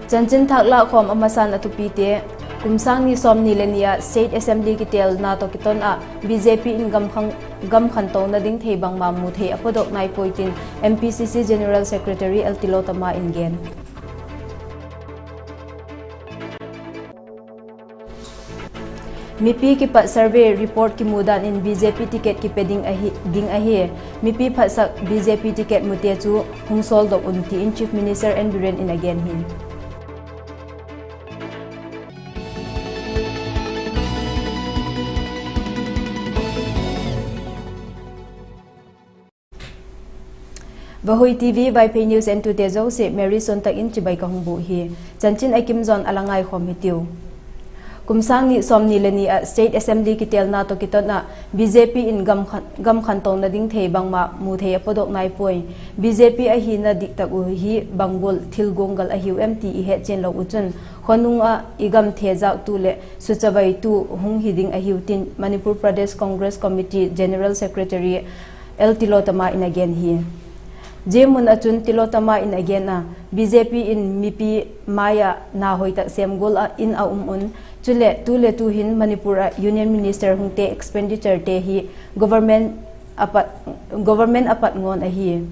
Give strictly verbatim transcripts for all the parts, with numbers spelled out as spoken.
Chanchin thâk lâkkhawm a masan a thupite. Kum sâng ni sawmni le ni ah State Assembly kitelna tawh kiton ah B J P in gam khantona ding thei bangma mu thei a pawdawk nai puai tin M P C C General Secretary L Tilotama in gen. Mipi kipat survey report kimu dan in B J P ticket kipe ding ahi, ding ahi. Mipi phatsak B J P ticket mute chu hung sawldok un ti in Chief Minister N Biren in a gen hi. Vahui T V Vaiphei News entute zosia Mary Suantak in chibai ka hung bûk hi. Chanchin a kim zawn a la ngaikhawm hitiu. Kum sâng ni sawmni le ni ah State Assembly kitelna tawh kiton ah B J P in gam khan, gam khantona ding thei bangma mu thei a pawdawk nai puai. B J P ahina diktak uh hi bang gual thil guanggal ahiu em ti i hetchian lo uh chun, khonung ah i gam thezâktu leh suchavaitu hung hi ding ahiu tin Manipur Pradesh Congress Committee General Secretary L Tilotama in a gen hi. Zia mun ah chun Tilotama in a gen a, B J P in mipi mai ah na hoi tak sêm gual ah in a um un, chuleh tu le tu hin Manipur ah Union Minister hungte expenditurete hi government a pat, government a pat ngawn ahi.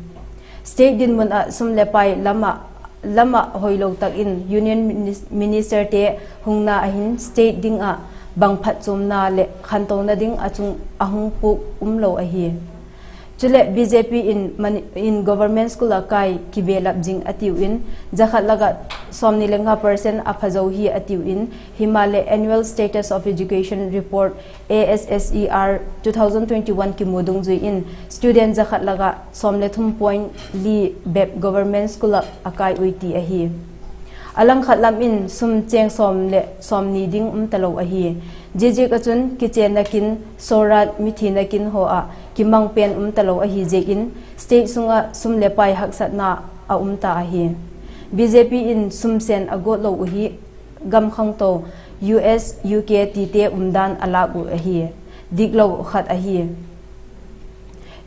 State dinmun ah sum le pai lam ah, lam ah hoilo tak in Union Minis-, Ministerte hungna ah hin state ding ah bang phatchuamna leh khantona ding a chung a hung puak umlo ahi. Chuleh B J P in Mani-, in government school ah kai kibelap zing a tiu in, za khat lak ah sawmni le nga percent a phazo hi a tiu in, himaleh Annual Status of Education Report, A S S E R, two thousand twenty-one kimu dungzui in student za khat lak ah sawm le thum point li bep government school ah a kai ui ti ahi. A langkhat lam in sum chêng sawm le sawmni ding um talo ahi. Ziaziak ah chun kichenna kin, sorat, mithina kin haw ah kimang pen um talo ahi ziak in state sung ah sum le pai haksatna a um ta ahi. B J P in sum sen a guat lo uh hi gam khangto, U S, U K tite umdan a lâk uh ahi. Diklo khat ahi.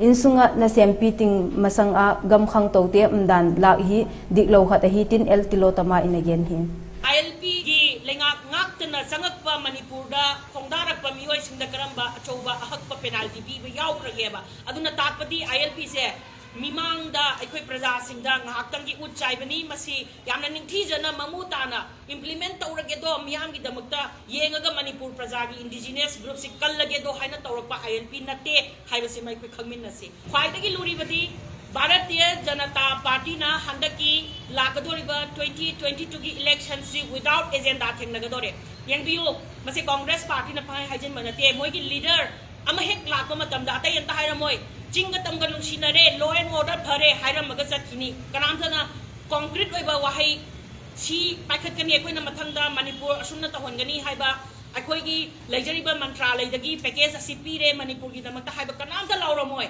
Insung ah nasêmpi ting masang ah gam khangtote umdan lâk hi diklo khat ahi tin L Tilotama in a gen hi. I L ꯄꯤꯒꯤ ꯂꯩꯉꯥꯛ ꯉꯥꯛꯇꯅ ꯆꯪꯉꯛꯄ ꯃꯅꯤꯄꯨꯔꯗ ꯈꯣꯡꯗꯥꯔꯛꯄ ꯃꯤꯑꯣꯏꯁꯤꯡꯗ ꯀꯔꯝꯕ ꯑꯆꯧꯕ ꯑꯍꯛꯄ penalty ꯄꯤꯕ ꯌꯥꯎꯈ꯭ꯔꯒꯦꯕ? ꯑꯗꯨꯅ ꯇꯥꯛꯄꯗꯤ ꯑꯥꯏ ꯑꯦꯜ ꯄꯤꯁꯦ ꯃꯤꯃꯥꯡꯗ ꯑꯩꯈꯣꯏ ꯄ꯭ꯔꯖꯥꯁꯤꯡꯗ ꯉꯥꯏꯍꯥꯛꯇꯪꯒꯤ ꯎꯠ ꯆꯥꯏꯕꯅꯤ꯫ ꯃꯁꯤ ꯌꯥꯝꯅ ꯅꯤꯡꯊꯤꯖꯅ ꯃꯃꯨ ꯇꯥꯅ implement ꯇꯧꯔꯒꯦꯗꯣ, ꯃꯤꯌꯥꯝꯒꯤꯗꯃꯛꯇ ꯌꯦꯡꯉꯒ ꯃꯅꯤꯄꯨꯔ ꯄ꯭ꯔꯖꯥꯒꯤ indigenous groupꯁꯤ ꯀꯜꯂꯒꯦꯗꯣ ꯍꯥꯏꯅ ꯇꯧꯔꯛꯄ ꯑꯥꯏ ꯑꯦꯜ ꯄꯤ ꯅꯠꯇꯦ ꯍꯥꯏꯕꯁꯤꯃ ꯑꯩꯈꯣꯏ ꯈꯪꯃꯤꯟꯅꯁꯤ꯫ ꯈ꯭ꯋꯥꯏꯗꯒꯤ ꯂꯨꯔꯤꯕꯗꯤ ꯚꯥꯔꯇꯤꯌ ꯖꯅꯇꯥ ꯄꯥꯔꯇꯤꯅ ꯍꯟꯗꯛꯀꯤ ꯂꯥꯛꯀꯗꯧꯔꯤꯕ twenty twenty twoꯒꯤ electionꯁꯤ without agenda ꯊꯦꯡꯅꯒꯗꯧꯔꯦ꯫ ꯌꯦꯡꯕꯤꯌꯨ, ꯃꯁꯤ ꯀꯪꯒ꯭ꯔꯦꯁ ꯄꯥꯔꯇꯤꯅ ꯄꯪꯍꯥꯏ ꯍꯥꯏꯖꯤꯟꯕ ꯅꯠꯇꯦ꯫ ꯃꯣꯏꯒꯤ leader ꯑꯃ ꯍꯦꯛ ꯂꯥꯛꯄ ꯃꯇꯝꯗ ꯑꯇꯩ ꯑꯝꯇ ꯍꯥꯏꯔꯝꯃꯣꯏ꯫ ꯆꯤꯡꯒ ꯇꯝꯒ ꯅꯨꯡꯁꯤꯅꯔꯦ, law and order ꯐꯔꯦ ꯍꯥꯏꯔꯝꯃꯒ ꯆꯠꯈꯤꯅꯤ꯫ ꯀꯅꯥꯝꯇꯅ concrete ꯑꯣꯏꯕ ꯋꯥꯍꯩ ꯁꯤ ꯄꯥꯏꯈꯠꯀꯅꯤ, ꯑꯩꯈꯣꯏꯅ ꯃꯊꯪꯗ ꯃꯅꯤꯄꯨꯔ ꯑꯁꯨꯝꯅ ꯇꯧꯍꯟꯒꯅꯤ ꯍꯥꯏꯕ ꯑꯩꯈꯣꯏꯒꯤ ꯂꯩꯖꯔꯤꯕ ꯃꯟꯇ꯭ꯔꯥꯂꯩꯗꯒꯤ package ꯑꯁꯤ ꯄꯤꯔꯦ ꯃꯅꯤꯄꯨꯔꯒꯤꯗꯃꯛꯇ ꯍꯥꯏꯕ ꯀꯅꯥꯝꯇ ꯂꯥꯎꯔꯝꯃꯣꯏ꯫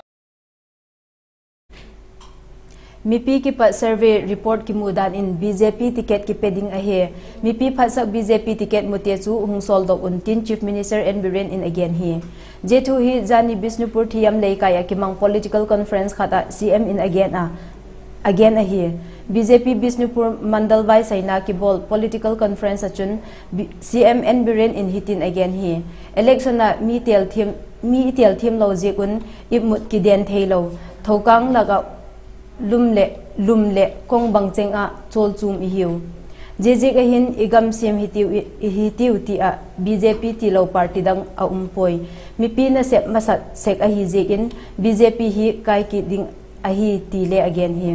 Mipi kipat survey report kimu dan in B J P ticket kipe ding ahi. Mipi phatsak B J P ticket mute chu hung sawldok un tin Chief Minister N Biren in a gen hi. Zia thu hi zani Bishnupur Thiyam Leikai ah kimang political conference khat ah C M in a gen a, a gen ahi. B J P Bishnupur Mandal vaisaina kibawl political conference ah chun B-, C M N Biren in hitin a gen hi. Election ah mi tel thiam, mi i tel thiam lo ziak un ipmut kiden theilo, thokâng lak ah lum leh, lum leh kong bang cheng ah chawlchum i hiu. Ziaziak ah hin i gam siam hitiu, i, i hitiu ti ah B J P tilo party dang a um puai. Mipi nasep masat sek ahi ziak in B J P hi kai kit ding ahi ti le a gen hi.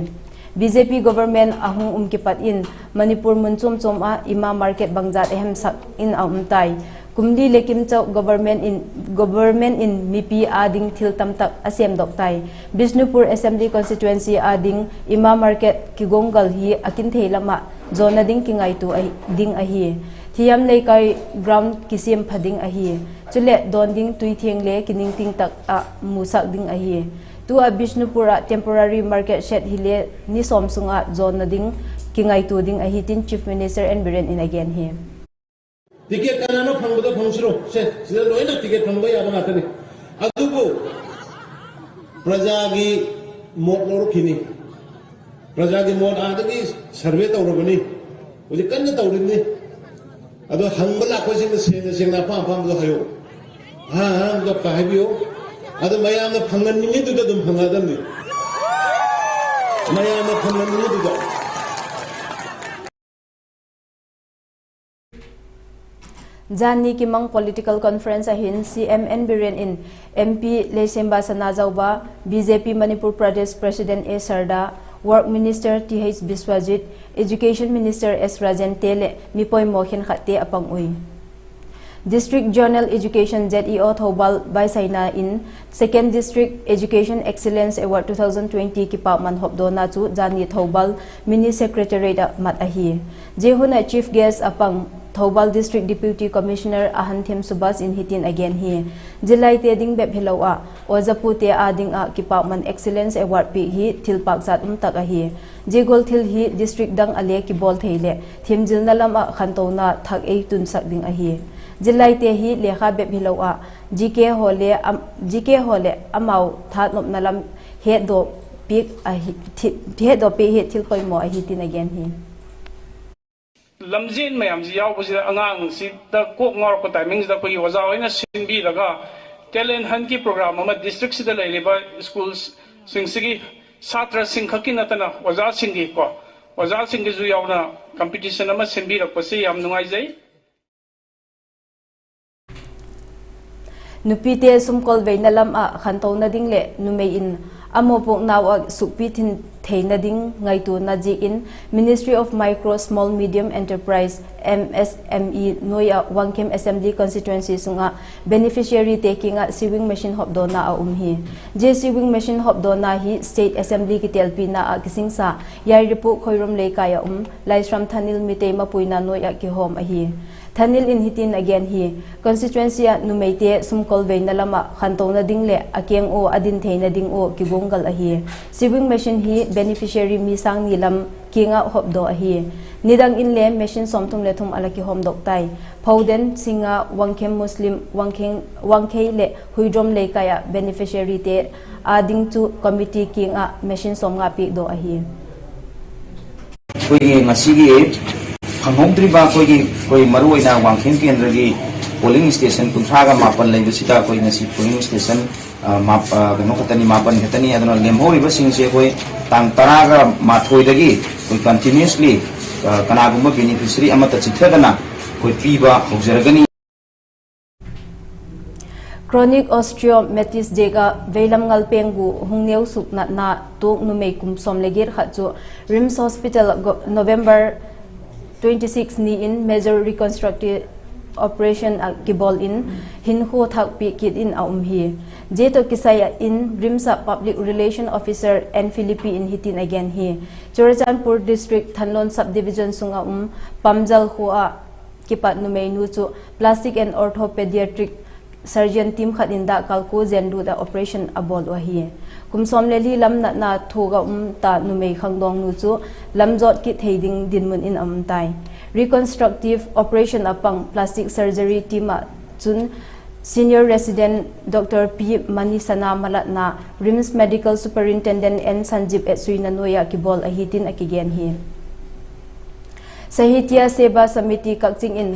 B J P government a hung um kipat in Manipur mun chuam chuam ah ima market bangzat a hemsak in a um tai. Kum li le kim chau government in, government in mipi â ding thil tamtak a sêmdok tai. Bishnupur Assembly Constituency â ding ima market kiguanggal hi a kin thei lam ah zawna ding kingaitua ahi, ding ahi. Thiyam Leikai ground kisiam pha ding ahi. Chuleh dawn ding tuithiang le kiningting tak ah musak ding ahi. Tu ah Bishnupur ah temporary market shed hile ni sawm sung ah zawna ding kingaitua ding ahi tin Chief Minister N Biren in a gen hi. Ticket कहाँ ना फंसता फंसरो से, सीधा लोइना टिकट फंसता या बना तने। अदुबो प्रजा की मौत लोर खिनी, प्रजा की मौत आदि की सर्वे तौर बनी। ꯍꯧꯖꯤꯛ ꯀꯟꯅ ꯇꯧꯔꯤꯕꯅꯤ꯫ ꯑꯗꯣ ꯍꯪꯕ ꯂꯥꯛꯄꯁꯤꯡꯅ ꯁꯦꯡꯅ ꯁꯦꯡꯅ ꯑꯄꯥꯝ ꯑꯄꯥꯝꯕꯗꯣ ꯍꯥꯏꯌꯣ꯫ ꯑꯍꯥ, ꯑꯍꯥꯡꯕꯗꯣ ꯍꯥꯏꯕꯤꯌꯨ꯫ ꯑꯗꯣ ꯃꯌꯥꯝꯅ ꯐꯪꯍꯟꯅꯤꯡꯉꯤꯗꯨꯗ ꯑꯗꯨꯝ ꯐꯪꯍꯟꯒꯗꯕꯅꯤ꯫ ꯃꯌꯥꯝꯅ ꯐꯪꯍꯟꯅꯤꯡꯉꯤꯗꯨꯗ꯫ Jani kimang political conference ahin C M N Biren in M P Leishemba Sanajaoba, B J P Manipur Pradesh President A Sarda, Work Minister Th Biswajit, Education Minister S Rajen te leh mi poimaw khenkhatte a pang ui. District Zonal Education Z E O Thoubal Baisaina in Second District Education Excellence Award two thousand twenty kipakman hopdawna chu jani Thoubal Mini Secretariat ah mat ahi. Zia hun ah Chief Guest a pang Thoubal District Deputy Commissioner Ahanthem Subhas in hitin a gen hi. Zillaite ding bep hilo ah, ojapute â ding ah kipakman Excellence Award piak hi thil pâkchat um tak ahi. Zia gual thil hi district dang ah le kibawl thei leh thiamzilna lam ah khantona thak ei tunsak ding ahi. Zillaite hi lekha bep hilo ah, G K haw le, am, G K haw leh amau thanopna lam hetdawk piak ahi, thi-, hetdawk piak hi thil poimaw ahi tin a gen hi. ꯂꯝꯖꯦꯟ ꯃꯌꯥꯝꯁꯤ ꯌꯥꯎꯕꯁꯤꯗ ꯑꯉꯥꯡꯁꯤꯗ ꯀꯣꯛ ꯉꯥꯎꯔꯛꯄ timingꯁꯤꯗ ꯑꯩꯈꯣꯏꯒꯤ ꯑꯣꯖꯥ ꯍꯣꯏꯅ ꯁꯤꯟꯕꯤꯔꯒ talent huntꯀꯤ program ꯑꯃ districtꯁꯤꯗ ꯂꯩꯔꯤꯕ schoolꯁꯤꯡꯁꯤꯒꯤ ꯁꯥꯇ꯭ꯔꯁꯤꯡ ꯈꯛꯀꯤ ꯅꯠꯇꯅ ꯑꯣꯖꯥꯁꯤꯡꯒꯤꯀꯣ, ꯑꯣꯖꯥꯁꯤꯡꯒꯤꯁꯨ ꯌꯥꯎꯅ competition ꯑꯃ ꯁꯤꯟꯕꯤꯔꯛꯄꯁꯤ ꯌꯥꯝ ꯅꯨꯡꯉꯥꯏꯖꯩ꯫ Nupite sumkolveina lam ah khantona ding leh numei in a mawpuaknau ah sukpi thin theina ding ngaituana ziakin Ministry of Micro, Small, Medium Enterprise, M S M E nuai ah Wangkhem Assembly Constituency sung ah beneficiaryte kiang ah sewing machine hopdawna a um hi. Zia sewing machine hopdawna hi State Assembly kitelpina ah kisingsa Yairipuk Khoirum Leikai ah um Laishram Thanil Mitei mapuina nuai ah kihawm ahi. Thanil in hitin a gen hi, constituency ah numeite sumkolveina lam ah khantona ding leh a keng ua a din theina ding ua kiguanggal ahi. Sewing machine hi beneficiary mi sâng ni lam kiang ah hopdaw ahi. Nidang inle machine sawmthum le thum a la kihawmdok tai. Phoden, Singa, Wangkhem Muslim, Wangkhei leh Huidrom Leikai ah beneficiaryte â ding chu committee kiang ah machine sawmnga piakdaw ahi. ꯑꯩꯈꯣꯏꯒꯤ ꯉꯁꯤꯒꯤ ꯐꯪꯍꯧꯗ꯭ꯔꯤꯕ ꯑꯩꯈꯣꯏꯒꯤ, ꯑꯩꯈꯣꯏ ꯃꯔꯨꯑꯣꯏꯅ ꯋꯥꯡꯈꯦꯝ ꯀꯦꯟꯗ꯭ꯔꯒꯤ polling station ꯀꯨꯟꯊ꯭ꯔꯥꯒ ꯃꯥꯄꯟ ꯂꯩꯕꯁꯤꯗ ꯑꯩꯈꯣꯏ ꯉꯁꯤ polling station, ꯑ, ꯃꯥꯞ-, ꯑ, ꯀꯩꯅꯣ ꯈꯛꯇꯅꯤ, ꯃꯥꯄꯟ ꯈꯛꯇꯅꯤ꯫ ꯑꯗꯨꯅ ꯂꯦꯝꯍꯧꯔꯤꯕꯁꯤꯡꯁꯦ ꯑꯩꯈꯣꯏ ꯇꯥꯡ ꯇꯔꯥꯒ ꯃꯥꯊꯣꯏꯗꯒꯤ ꯑꯩꯈꯣꯏ continuously, ꯑ, ꯀꯅꯥꯒꯨꯝꯕ beneficiary ꯑꯃꯠꯇ ꯆꯤꯠꯊꯗꯅ ꯑꯩꯈꯣꯏ ꯄꯤꯕ ꯍꯧꯖꯔꯒꯅꯤ꯫ Chronic osteomyelitis ziak ah veilam ngal peng gu hung neu suk natna tuak numei kum sawm le giat khat chu RIMS Hospital ah November twenty six ni in major reconstructive operation ah kibawl in hinkhua thak piak kit in a um hi. Zia tawh kisai ah in RIMS ah Public Relation Officer N Philippi in hitin a gen hi. Churachandpur District Thanlon Subdivision sung ah um Pamjal khua ah kipat numeinu chu Plastic and Orthopediatric Surgeon team khat in dakkal kua zen lut ah operation a bawl uh ahi. Kum sawm le li lam natna thuak ah um ta numei khangdawngnu chu lamzawt kit thei ding dinmun in a um tai. Reconstructive operation a pang plastic surgery team ah chun Senior Resident Doctor P Manisana malatna RIMS Medical Superintendent N Sanjeev etsuina nuai ah kibawl ahi tin a kigen hi. Sahitya Seva Samiti Kakching in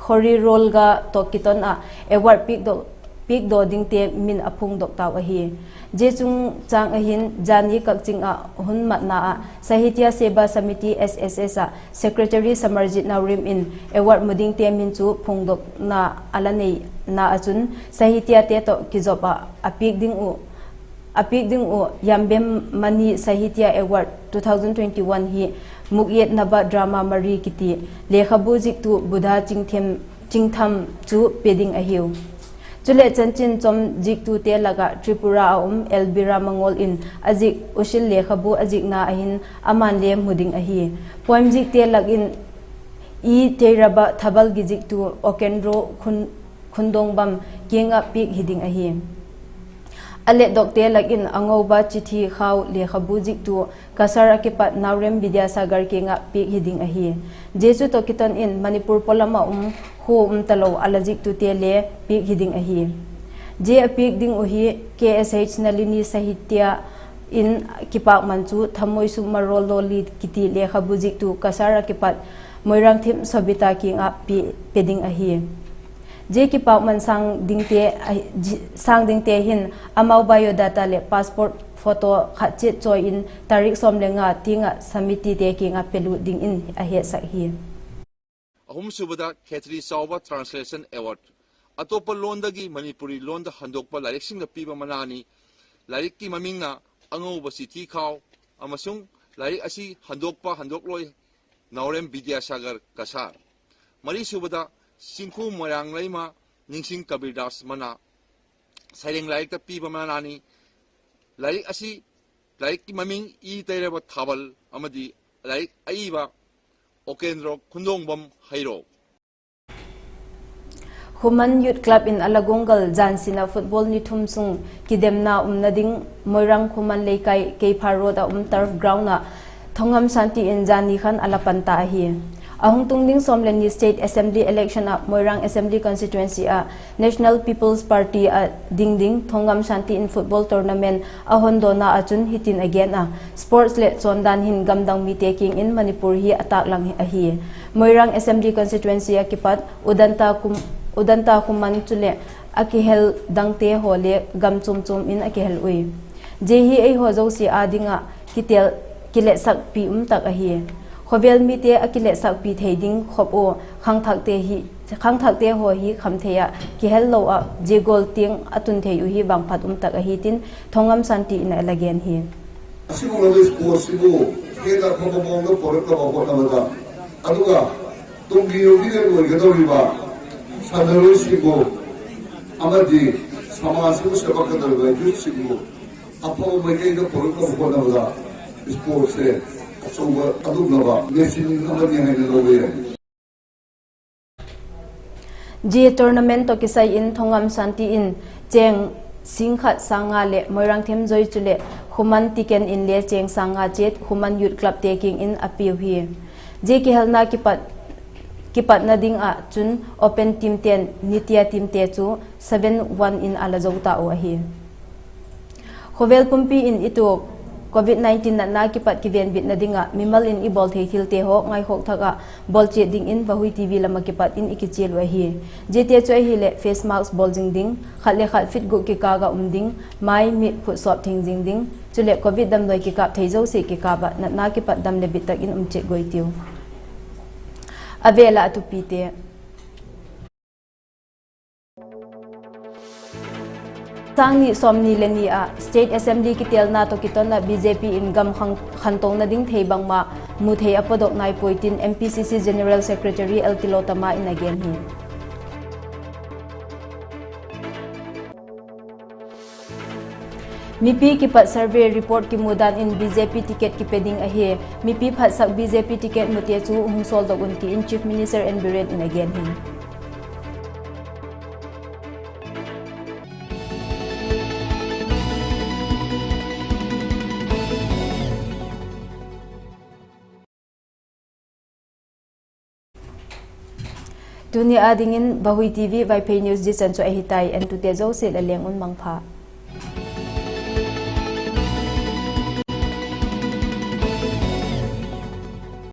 Khori Rolga tawh kiton ah award piakdaw, piakdaw dingte min a phungdok tau ahi. Zia chungchâng ahin jani Kakching ah hun matna ah Sahitya Seva Samiti, S S S ah Secretary Samarjit Naorem in award mu dingte min chu phungdokna a la neina ah chun Sahityate tawh kizop ah a piak ding uh, a piak ding uh Yambem Mani Sahitya Award two thousand twenty-one hi Mukyet Naba Drama Mari kiti lekhabu ziktu Buddha Chingthem, Chingtham chu pe ding ahiu. Chuleh chanchin chom ziktute lak ah Tripura a um Elvira Mangol in a zik Ushil lekhabu a zikna ahin aman le mu ding ahi. Poem zikte lak in E Teiraba Thabalgi ziktu Okendro Khun, Khundongbam kiang ah piak hi ding ahi. A letdokte lak in Angouba Chithi Khau lekhabu ziktu Cachar a kipat Naorem Vidyasagar kiang ah piak hi ding ahi. Zia chu tawh kiton in Manipur pawlam ah um, khua um talo a la ziktute le piak hi ding ahi. Zia a piak ding uh hi K S H Nalini Sahitya in kipakman chu Thamoisu Marololi kiti lekhabu ziktu Cachar a kipat Moirangthem Sobita kiang ah pe ding ahi. Zia kipakman sâng dingte hin amau biodata leh passport photo khat chiat chawi in tarik sawm le nga tiang ah submittee te kiang ah pelut dingin a hetsak hi. ꯑꯍꯨꯝꯁꯨꯕꯗ, ꯈꯦꯇ꯭ꯔꯤ ꯆꯥꯎꯕ Translation Award꯫ ꯑꯇꯣꯞꯄ ꯂꯣꯟꯗꯒꯤ ꯃꯅꯤꯄꯨꯔꯤ ꯂꯣꯟꯗ ꯍꯟꯗꯣꯛꯄ ꯂꯥꯏꯔꯤꯛꯁꯤꯡꯗ ꯄꯤꯕ ꯃꯅꯥꯅꯤ꯫ ꯂꯥꯏꯔꯤꯛꯀꯤ ꯃꯃꯤꯡꯅ ꯑꯉꯧꯕ ꯆꯤꯊꯤ ꯈꯥꯎ ꯑꯃꯁꯨꯡ ꯂꯥꯏꯔꯤꯛ ꯑꯁꯤ ꯍꯟꯗꯣꯛꯄ ꯍꯟꯗꯣꯛꯂꯣꯏ ꯅꯥꯎꯔꯦꯝ ꯕꯤꯗ꯭ꯌꯥꯁꯥꯒꯔ ꯀꯁꯥꯔ꯫ ꯃꯔꯤꯁꯨꯕꯗ, ꯆꯤꯡꯈꯨ ꯃꯣꯏꯔꯥꯡꯂꯩꯃ ꯅꯤꯡꯁꯤꯡ ꯀꯕꯤꯔꯗꯥꯁ ꯃꯅꯥ ꯁꯩꯔꯦꯡ ꯂꯥꯏꯔꯤꯛꯇ ꯄꯤꯕ ꯃꯅꯥꯅꯤ꯫ ꯂꯥꯏꯔꯤꯛ ꯑꯁꯤ, ꯂꯥꯏꯔꯤꯛꯀꯤ ꯃꯃꯤꯡ ꯏ ꯇꯩꯔꯕ ꯊꯥꯕꯜ ꯑꯃꯗꯤ ꯂꯥꯏꯔꯤꯛ ꯑꯏꯕ ꯑꯣꯀꯦꯟꯗ꯭ꯔꯣ ꯈꯨꯟꯗꯣꯡꯕꯝ ꯍꯩꯔꯣ꯫ Khuman Youth Club in a la guanggal jan sin a football ni thum sung kidemna umna ding Moirang Khuman Leikai Keipha Road a um turf ground ah Thongam Shanti in jani khan a la pan ta ahi. A hung tung ding sawm le ni State Assembly election ah Moirang Assembly Constituency ah National People's Party a ding ding Thongam Shanti in football tournament a hondawna ah chun hitin a gen a, sports leh chawndan hin gamdang mite kiang in Manipur hi a tâklang ahi. Moirang Assembly Constituency ah kipat Udanta Khum-, Udanta Khuman chuleh a kihel dangte haw le gam chuam chuam in a kihel ui. Zia hi eihaw zosia â ding ah kitel, kiletsakpi um tak ahi. Khawvel mite a kiletsakpi thei ding khop ua khangthakte haw hi khamthei ah kihel lo ah zia gual tiang a tun thei uh hi vangphat um tak ahi tin Thongam Shanti in a la gen hi. ꯑꯁꯤꯒꯨꯝꯂꯕ ꯁ꯭ꯄꯣꯔꯠꯁ ꯁꯤꯕꯨ ꯍꯦꯟꯅ ꯑꯐꯕ ꯃꯑꯣꯡꯗ ꯄꯨꯔꯛꯅꯕ ꯍꯣꯠꯅꯕꯗ, ꯑꯗꯨꯒ ꯇꯨꯡꯒꯤ ꯌꯨꯝꯕꯤꯗ ꯑꯣꯏꯒꯗꯧꯔꯤꯕ ꯁꯥꯟꯅꯔꯣꯏꯁꯤꯡꯕꯨ ꯑꯃꯗꯤ ꯁꯃꯥꯖꯁꯤꯕꯨ ꯁꯦꯝꯒꯠꯀꯗꯧꯔꯤꯕ ꯌꯨꯠꯁꯤꯡꯕꯨ ꯑꯐꯕ ꯃꯥꯏꯀꯩꯗ ꯄꯨꯔꯛꯅꯕ ꯍꯣꯠꯅꯕꯗ ꯁ꯭ꯄꯣꯔꯠꯁꯁꯦ ꯑꯆꯧꯕ ꯑꯗꯨꯒꯨꯝꯂꯕ ꯃꯦꯆꯤꯟ ꯑꯃꯅꯤ ꯍꯥꯏꯅ ꯂꯧꯕ ꯌꯥꯏ꯫ Zia tournament tawh kisai in Thongam Shanti in chêng sîng khat sâng nga leh Moirangthem Joy chuleh Khuman Tiken in le chêng sâng nga chiat Khuman Youth Clubte kiang in a piau hi. Zia kihelna kipat, kipatna ding ah chun open teamte'n Nitya teamte chu seven one in a la zo ta uh ahi. Khawvel pumpi in i tuak Covid nineteen natna kipat kivenbitna ding ah mimal in i bawl thei thilte haw ngaikhawk thak ah bawl chiat dingin Vahui TV lam ah kipat in i kichial uh ahi. Ziate chu ahileh face mask bawl zing ding, khat le khat feet guk kikâl ah um ding, mai mit khut sawp theng zing ding, chuleh Covid damdawi kikâp thei zosia kikâp ah natna kipat dam leh bit tak in um chiat guai tiu. A vêl ah a thupite. Sâng ni sawmni le ni ah State Assembly kitelna tawh kiton ah BJP in gam khantona ding thei bangma mu thei a pawdok nai puai tin MPCC General Secretary L Tilotama in a gen hi. Mipi kipat survey report kimu dan in BJP ticket kipe ding ahi. Mipi phatsak BJP ticket mute chu hung sawldok un ti in Chief Minister N Biren in a gen hi. Tuni â dingin Vahui TV Vaiphei News zia chan chu ahi tai, entute zosia la leng un mangpha.